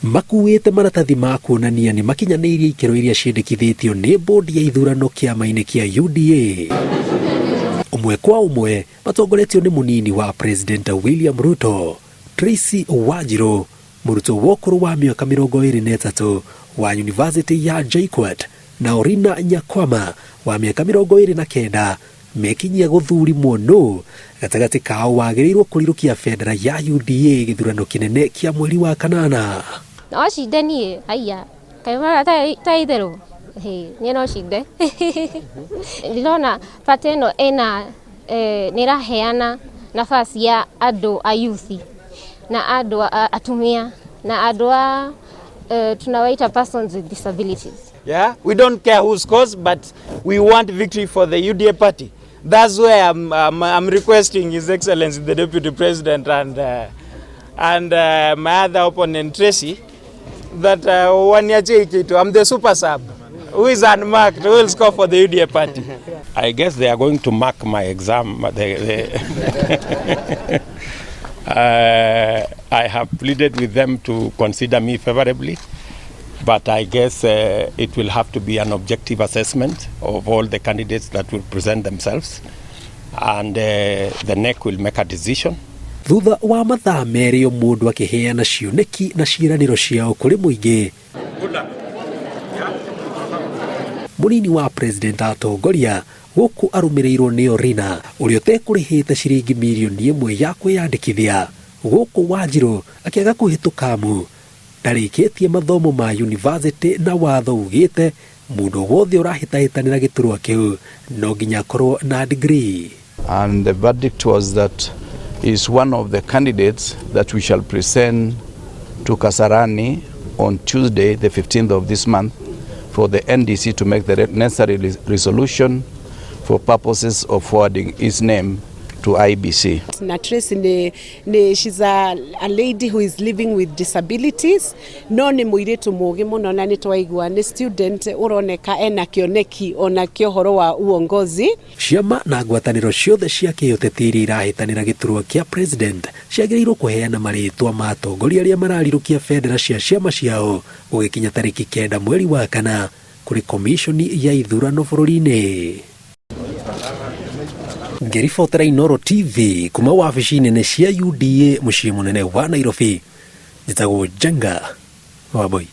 Makuĩte maratathi ma kuonania nĩ makinyanĩirie ikĩro iria ciendekithĩtio nĩ bodi ya ithurano kĩama-inĩ kĩa UDA. Ũmwe kwa ũmwe matongoretio nĩ mũnini wa President William Ruto, Tracy Wanjiru, mũrutwo wa ũkũrũ wa mĩaka 23 wa Yunivasĩtĩ ya JKUAT na Orina Nyakwama wa mĩaka 29 mekinyia gũthurimwo nũ gatagatĩ kao wagĩrĩirwo kũrirũkia bendera ya UDA gĩthurano kĩnene kĩa mweri wa kanana. No cinde niĩ aiya kaĩ mara ta itherũ niĩ no cinde. Ndĩrona party ĩno ĩna nĩ ĩraheana nafasi ya andũ a youth na andũ atumia na andũ a tunawaita persons with disabilities. Yeah, we don't care who scores, but we want victory for the UDA party. That's why I'm requesting His Excellency the Deputy President and my other opponent Tracy that waniachie kitu. I'm the super sub who is unmarked, who will score for the UDA party. I guess they are going to mark my exam. I have pleaded with them to consider me favorably, but I guess it will have to be an objective assessment of all the candidates that will present themselves, and the NEC will make a decision. Thutha wa mathaa 2 o mũndũ akĩheana cioneki na ciĩranĩro ciao kũrĩ mũingĩ, mũnini wa president atongoria gũkũ arũmĩrĩirwo nĩ Orina ũrĩa ũtekũrĩhĩte ciringi mirioni 1 ya kwĩyandĩkithia, gũkũ Wanjiru akĩaga kũhĩtũka amu ndarĩkĩtie mathomo ma yunivasĩtĩ na watho ugĩte mũndũ wothe ũrahĩtahĩtanĩra gĩturwa kĩu no nginya akorwo na degree. And the verdict was that he is one of the candidates that we shall present to Kasarani on Tuesday, the 15th of this month, for the NDC to make the necessary resolution for purposes of forwarding his name to IEBC. Na Tracy nĩ she's a lady who is living with disabilities, no nĩ mũirĩtu mũgĩ mũno na nĩ twaigua nĩ student ũroneka ena kĩoneki ona kĩa ũhoro wa uongozi. Ciama na ngwatanĩro ciothe cia kĩũteti iria irahĩtanĩra gĩturwa kĩa president ciagĩrĩirwo kũheana marĩtwa ma atongoria arĩa mararirũkia bendera cia ciama ciao gũgĩkinya tarĩki 9 mweri wa kana kũrĩ komishoni ya ithurano bũrũri-inĩ. Ngĩribotera Inooro TV kuma wabici nene cia UDA mũciĩ mũnene wa Nairobi, njĩtagwo Njenga Wambui.